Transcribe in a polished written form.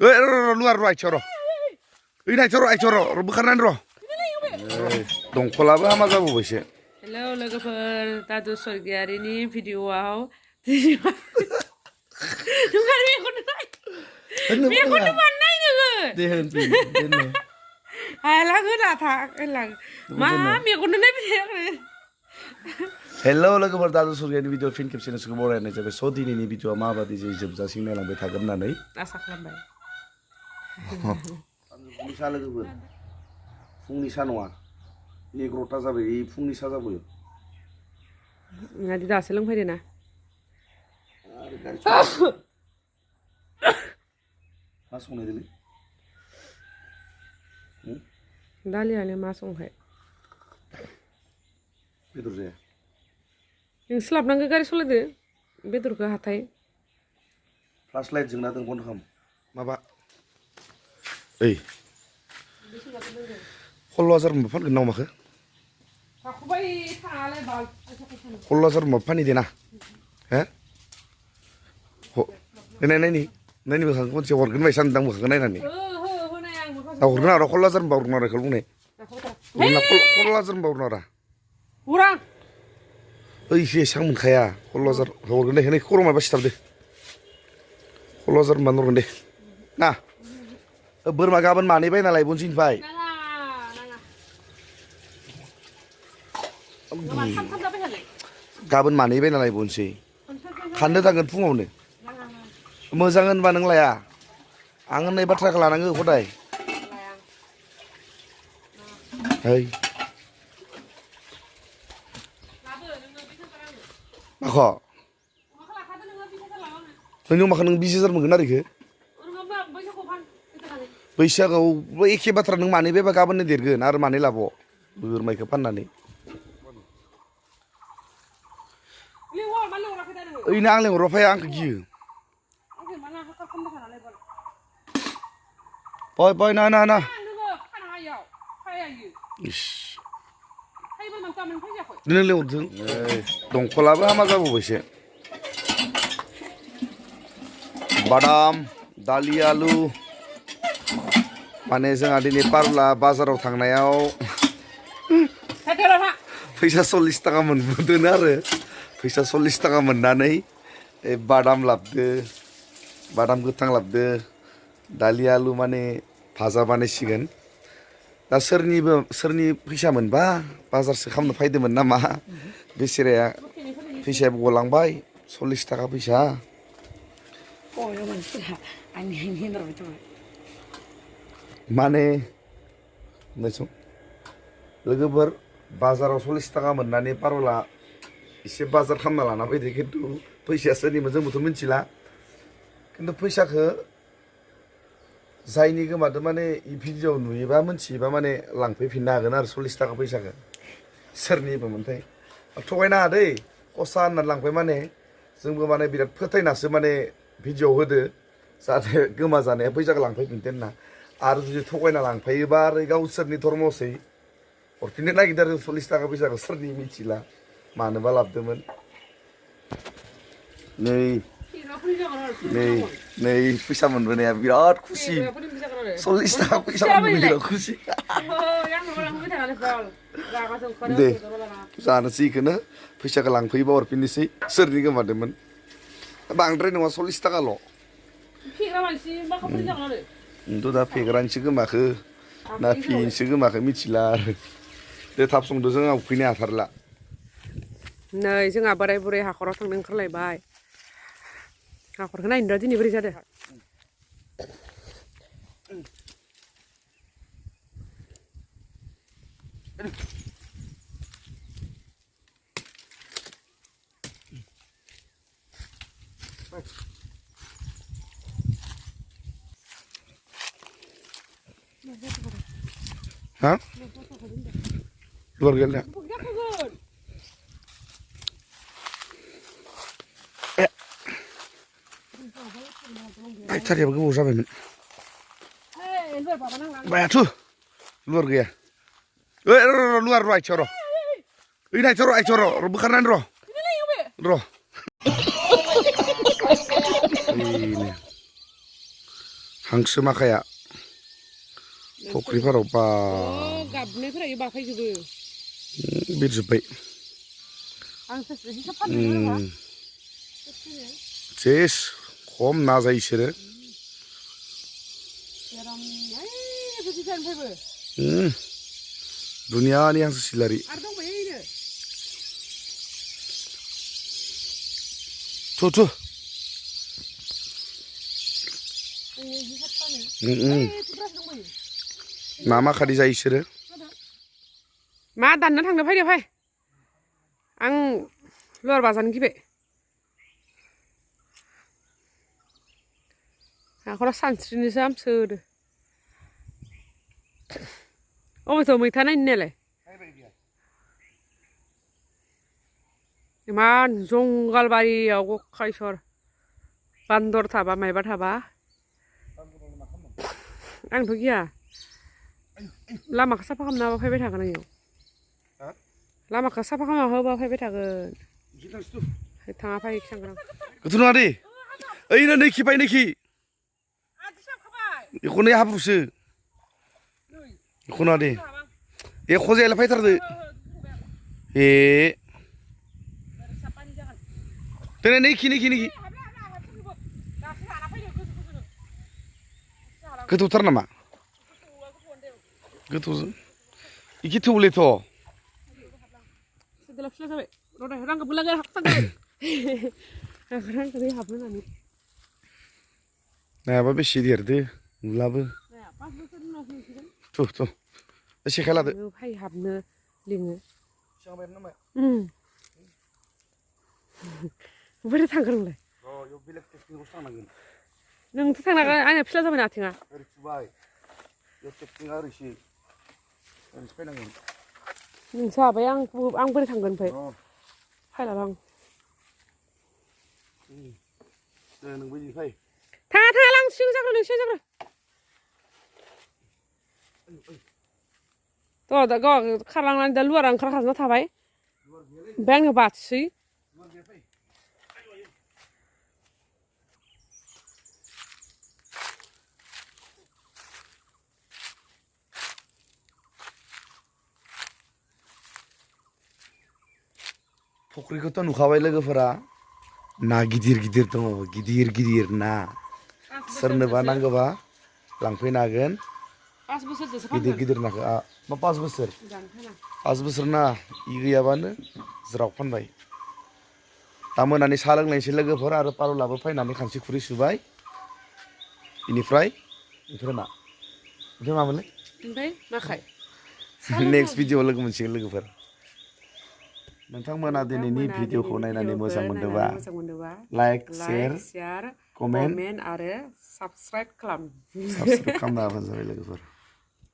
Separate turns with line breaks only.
luar ro aicoro. Ini aicoro bukaran ro. Dongkolaबो हामा जाबावबायसो.
Hello लोगोफोर दादु सरगियारिनि भिडिअआव मेगनखौ बानाय नोङो
दे होनफिन दोननो
हाला गोदा था होनलां मा मेगननो नायबाय थायाखै
हेलौ लोगोफोर दादु सरगियारिनि भिडिअ फिन खेबसेनो सोंखौ बरायनाय जाबाय स' दिनैनि भिडिअआ माबादि जे जोबजासिम नायलांबाय थागोन होननानै
आसा खालामबाय
फुंनि सा लोगोफोर फुंनि सा नङा 11ता जाबाय फुंनि सा जाबाय
नोंहादि दासो लोंफैदो ना
मा संनायदोलै
दालियानो मा संखाय
बेदर जाया
नों स्लाबनांगौ गारि सलायदो बेदरखौ हाथाय
फ्लास लाइट जोंना दों बन्द खालाम माबा ओइ 16,000 माबा फानगोन नाव माखो 16,000 माबा फानि देना हे नायनि मोखांखौ खनसे हरगोन बायसा होनदां मोखांखौ नायनानै हरगोन आरो 16,000 बावरगोन आरो बेखौ बुंनाय 16,000 बावरगोन आरो
उरां
ओइ एसेबां मोनखाया 16,000 हरगोन दे नै खर' माबा सिथाबदो 16,000 होनबानो हरगोन दे ना बोरमा गाबोन मानै बायना लायबोनोसै ओमफ्राय गाबोन मानै बायना लायबोनोसै खाननो थांगोन फुङावनो मोजां होनबा नों लाया आं होननाय बाथ्राखौ लानांगौ हदाय ओइ माखौ नों माखौ नों 20,000 मोनगोन आरो इखो बैसागोआव एखे बाथ्रा नों मानै बायबा गाबोननो देरगोन आरो मानै लाबाव बोरमाखौ फाननानै ओइनो आं लेंहरबा फाया आंखौ गियो फै ना इस नों लेंहरदों दंखलाबो हामा जाबावबायसो बादाम दालि आलु माने जोंहा दिनै पारुला बाजाराव थांनायाव फैसा 40 थाखा मोनबोदों आरो फैसा 40 थाखा मोननानै बादाम लाबदो बादाम गोथां लाबदो दालि आलु माने भाजा बानायसिगोन दा सोरनि फैसा मोनबा बाजारसो खालामनो फायदोंमोन नामा बेसेराया फैसायाबो गलांबाय 40 थाखा फैसा माने लोगोफोर बाजाराव 40 थाखा मोननानै पारुला एसे बाजार खालामना लाना फैदो खिन्थु फैसाया सोरनिमोन जोंबोथ' मिथिला खिन्थु फैसाखौ जायनि गोमादो माने इ भिडिअ नुयोबा मिथियोबा माने लांफैफिननो हागोन आरो 40 थाखा फैसाखौ सोरनिबो मोनथाय थगायनाङा दै खसा होननानै लांफाय माने जोंबो माने बिराद फोथायनासो माने भिडिअ होदो जाहाथे गोमाजानाया फैसाखौ लांफैफिनथों होनना आरो जुदि थगायना लांफायोबा आरो गावसोरनि धर्मसै हरफिननो नागिरदों 40 थाखा फैसाखौ सोरनि मिथिला मानोबा लाबोदोंमोन नै फैसा मोनबोनाया बिराद खुसि 40 थाखा फैसा मोनबोनाया खुसि दे जानोसै इखौनो फैसाखौ लांफैयोबा हरफिननोसै सोरनि गोमादोंमोन बांद्राय नङा 40 थाखाल' नोंथ' दा फेग्रानिसो गोमाखो ना फियैसो गोमाखो मिथिला आरो दे थाब संदो जोंहा उखैनो हाथारला
नै जोंहा बोराय बुरै हाखराव थांनो ओंखारलायबाय हाखरखौ नायनो दिनै बोरै जादों
ha luar gila cari apa gue usah bemen banyak tuh luar gaya luar ro coro ini coro bukan ro ini हांसो माखाया फुख्रिफोराव बा
गाबनायफोरा इयो बाफायजोबो
बिरजोब्बाय
हांसो हिसाब फाननो
सेस खम ना जायो इसोरो दुनियानि हांसो सिलारि थु थु ना माखादि जायो इसोरो
मा दाननो थांनो फैदो फै आं लवार बाजारनि गिबाय हाखरा सानस्रिनोसो हामसोदो अबेथ' मैथा नायनो नालाय इमान जंगाल बारियाव गखायसर बान्दर थाबा मायबा थाबा आंथ' गिया लामाखौ साफा खालामना होबा फैबाय थागोन आंनियाव लामाखौ साफा खालामना होबा फैबाय थागोन थाङा फै थांगोन आं
गोथौ नङा दे ओइनो नैखि फाय नैखि बेखौनो हाब्रुसो बेखौ नङा दे एख' जायालाय फायथारदो ए दिनै नैखि नैखि नैखि गोथौथार नामा गोथौ इखि थौलेथ' नायाबा बेसे देरदो नुलाबो थु थु सेखाय लादो
फै हाबनो लिङो बोरै थांगोन नोंलाय नोंथ' थांनांगोन आंना फिसा जाबाय ना आथिङा नोंसो हाबाय आं बोरै थांगोन ओमफ्राय फायलाबा आं थाङा थाङा लां सिगां जाग्रो नों सिगां जाग्रो थ' दा गाव खारलांनानै दा लुवारा ओंखारखाजोबना थाबाय ओमफ्राय आंनो बाथिसै
फुख्रिखौथ' नुखाबाय लोगोफोरा ना गिदिर गिदिर दङ गिदिर गिदिर ना सोरनोबा नांगौबा लांफैनो हागोन गिदिर गिदिर नाखौ मा 5 बोसोर 5 बोसोर ना इ गैयाबानो ज्राव फानबाय दा मोनानि साहा लोंलायनोसै लोगोफोर आरो पारुलाबो फैनानै खानसि खुरै सुबाय बेनिफ्राय मा मामोनलाय नेक्स्ट भिडिअ लोगो मोनसिगोन लोगोफोर नोंथांमोना दिनैनि भिडिअखौ नायनानै मोजां मोनदोंबा लाइक शेयार कमेन्ट
आरो साबस्क्राइब खालाम
साबस्क्राइब खालामना होबानो जाबाय लोगोफोर